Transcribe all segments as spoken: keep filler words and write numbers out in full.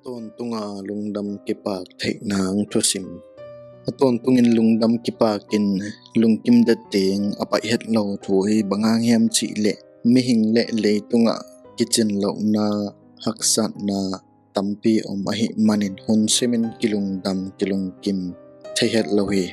Tawntunga lungdam kipak theih nang thusim. A tawntungin lungdam kipakin lungkim det ding a paih het lo thu hi. Bang hang hiam cih leh mihing le leitungah kicin lohna, haksatna tampi om ahih manin hun simin kilungdam kilungkim thei het lo hi.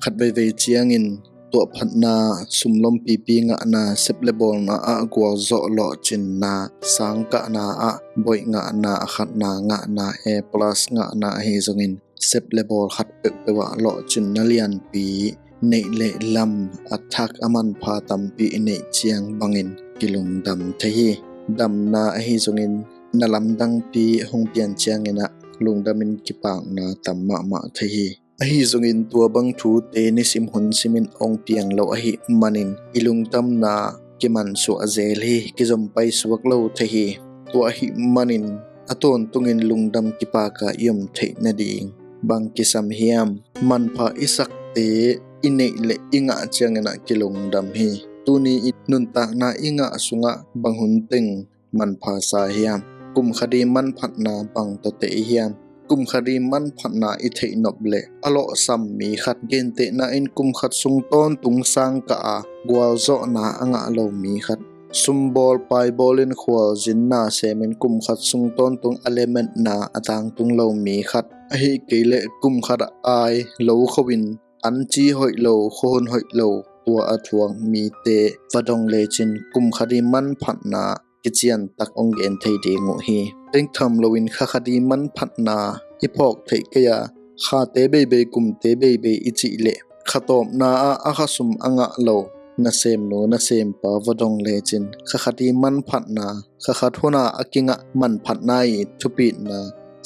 Khat veivei ciangin tuahphatna, sumlom pipi ngahna, sep le bawlna ah gualzawh lawhcinna, sangkahna ah boih ngahna, a khatna ngahna, A plus ngahna ahi zongin sep le bawl khat peuhpeuh ah lawhcinna lianpi neih le lam a thak a manpha tampi i neih ciang bangin kilungdam thei hi. Damna ahi zongin na lamdangpi hong pian ciangin ah lungdamin kipakna tam mahmah thei hi. Ahi zongin tua bang thute nisim hun simin hong piang lo ahih manin i lungdamna kimansuah zel hi, kizom paisuak lo thei hi. Tua ahih manin a tawntungin lungdam kipaka i om theih nading bang kisam hiam? Manpha i sakte i neih le i ngah ciangin ah kilungdam hi. Tuni i nuntakna i ngah sungah bang hun teng manpha sa hiam? Kum khat i manphatna bang tawh tei hiam? Kum khat i manphatna i theih nop le a lawhsam mi khat, gentehna in kum khat sung tawntung sangkah a gualzawhna a ngah lo mi khat, sumbawl paibawlin khualzinna semin kum khat sung tawntung a lemetna a tangtung lo mi khat, ahih kei leh kum khat a ai lo kho in an ci hoih lo, khuahun hoih lo tua a thuak mite va dong lecin kum khat i manphatna kiciantak hong gen thei ding uh hi. Bek tham loin kha khat i manphatna i phawk theih kei a, khate beibei, kumte beibei i cih leh khatawpna ah a khasum a ngah lo nasemnu nasempa va dong lecin kha khat i manphatna, kha khat huna a kingah manphatna i thupitna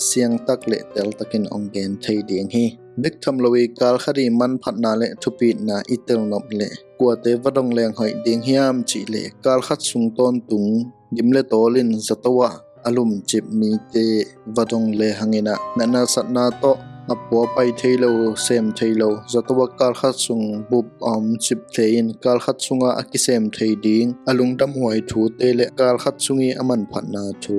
siangtak le teltakin hong gen thei ding hi. Bek tham lo i kal khat i manphatna le thupitna i telnop le kuate va dong leng hoih ding hiam cih leh kal khat sung tawntung gim le tawlin zato ah a lumcip mite va dong le hangin ah natna satna tawh a pua pai thei lo, sem thei lo, zato ah kal khat sung bup a om cip thei in kal khat sungah a kisem thei ding a lungdamhuai thute le kal khat sung i a manphatna thu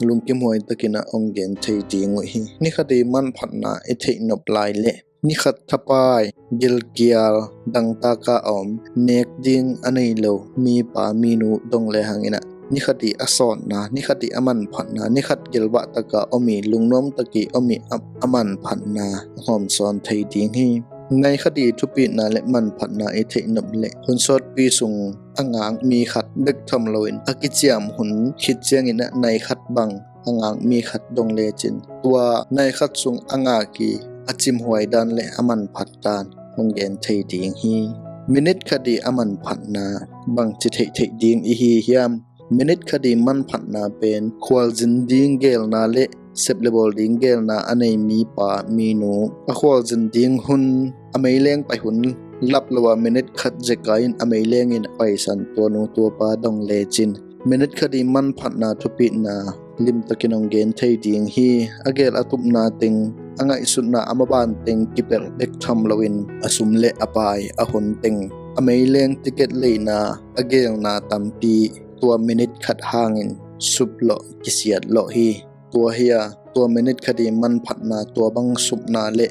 lungkimhuai takin ah hong gen thei ding uh hi. Ni khat i manphatna i theih nop lai le ni khat thapai, gilkial, dangtaka a om, nek ding a nei lo mipa minu dong le hangin ah ni khat i a sawtna, ni khat i a manphatna, ni khat gelvah taka om i lungnuam taki om i a, a manphatna hawmsawn thei ding hi. Nai khat i thupitna le manphatna i theih nop le hun sawtpi sung a ngak mi khat, bek tham loin a kiciam hun khit ciangin ah nai khat bang a ngak mi khat dong lecin tua nai khat sung a ngak i a cimhuai dan le a manphat dan hong gen thei ding hi. Minit khat i a manphatna bangci theih theih ding i hi hiam? Minit khat i manphatna pen khualzin ding geelna le sep le bawl ding geelna a nei mipa minu a khualzin ding hun a meileng pai hun lap lo a minit khat zeka in a meileng in a paisan tua nu tua pa dong lecin minit khat i manphatna thupitna limtakin hong gen thei ding hi. A geel a tupna teng, a ngaihsutna a maban teng kipelh bek tham loin a sum le a pai, a hun teng, a meileng ticket leina, a geelna tampi tua minit khat hangin sup lawh, kisiat lawh hi. Tua hi a, tua minit khat i manphatna, tua bang supna le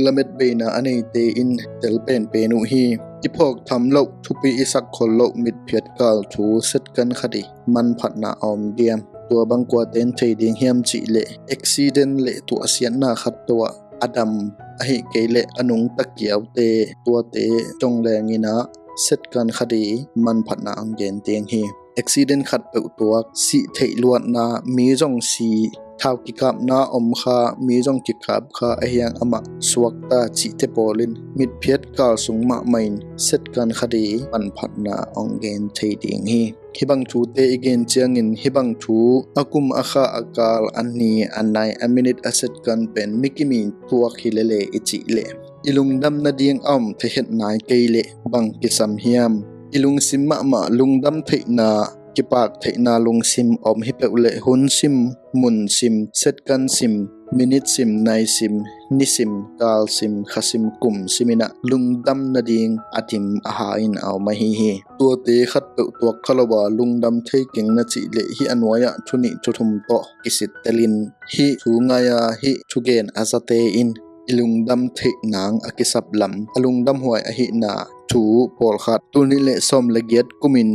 lametbeina a neite in tel penpen uh hi. I phawk tham loh, thupi i sak khol loh mitphiat kal thu second khat i manphatna a om diam? Tua bang kuaten thei ding hiam cih leh accident le tuahsiatna khat tawh a dam, ahih kei leh a nungta kiaute, tuate dong leng in ah second khat i manphatna hong gen ding hi. Accident khat peuh tuak, sih theih luatna, mi zong si, thau kikapna om kha, mi zong kikap kha, ahi hang amah suakta cihte pawlin mitphiat kal sung mahmah in second khat i manphatna hong gen thei ding hi. Hih bang thute i gen ciangin hih bang thu a kum, a kha, a kal, a ni, a nai, a minit, a second pen mi kim i tuak hi lele i cih leh i lungdam nading a om thei het nai kei leh bang kisam hiam? I lungsim mahmah lungdam theihna, kipak theihna lungsim om hi peuh leh hun sim, mun sim, second sim, minit sim, nai sim, ni sim, kal sim, kha sim, kum sim in ah lungdam nading a dim a ha in a om ahi hi. Tuate khatpeuh tuak kha lo a lungdam thei keng na cih leh hih a nuai-ah thu nih thu thum tawh kisittelin hih thu ngai-a hih thugen a zate in i lungdam theih nang a kisap lam, a lungdam huai ahihna thu pawlkhat. Tul nih le sawm le giat kumin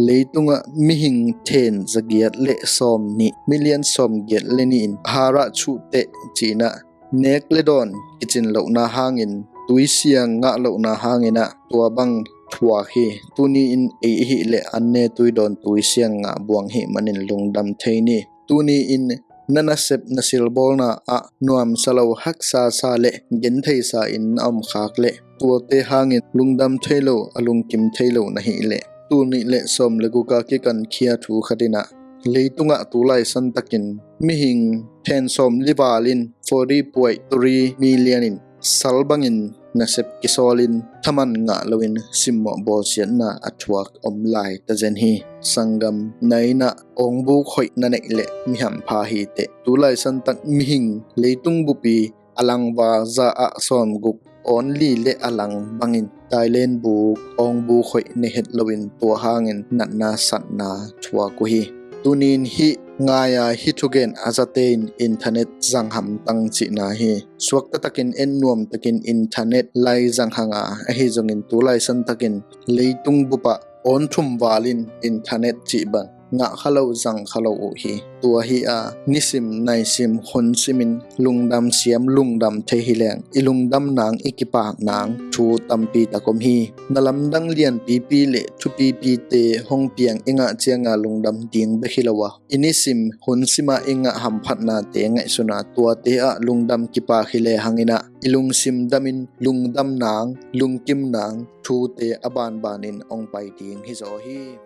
leitungah mihing then za giat le sawm nih, million sawm giat le nih in a harah chuh teh ci-in ah nek le dawn kicin lohna hangin, tuisiang ngah lohna hangin ah tua bang thuak hi. Tuni-in ei i hih leh an ne tui dawn tuisiang ngah buang hih manin lungdam thei ni. Tuni-in na nasep na silbawlna ah nuamsa lo, haksa sa le gentheisa in na om khak leh tuate hangin lungdam thei lo, a lungkim thei lo na hih leh, tul nih le sawm le guk a kikankhia thu khat in ah leitungah tulai santakin mihing then sawm li val in, forty point three million in sal bangin nasep kisawlin thaman ngah loin simmawh bawlsiatna a thuak om lai ta zen hi. Sanggam, na inn ah awngbuk hoih na neih leh mi hampha hi teh. Tulai santak mihing leitung bupi a lang val za ah sawmguk awn li le a lang bangin Thailand buk awngbuk hoih ne het loin tua hangin natna satna thuak uh hi. Tuni-in hih ngai-a hih thugen a zate in internet zang hamtang cihna hi. Suakta takin, en nuam takin internet lai zang hang a, ahi zongin tulai santakin leitung bupah awn thum val in internet cih bang ngah kha lo, zang kha lo uh hi. Tua hi a, nisim naisim hun simin lungdam siam, lungdam thei hi leng i lungdam nang, i kipak nang thu tampi tak om hi. Na lamdang lianpipi le thupipite hong piang i ngah cianga lungdam ding bek hi lo a, i nisim hun sima i ngah hamphatnate ngaihsun a, tuate ah lungdam kipak hi le hangin ah i lungsim damin lungdam nang, lungkim nang thute a banbanin hong pai ding hi zaw hi.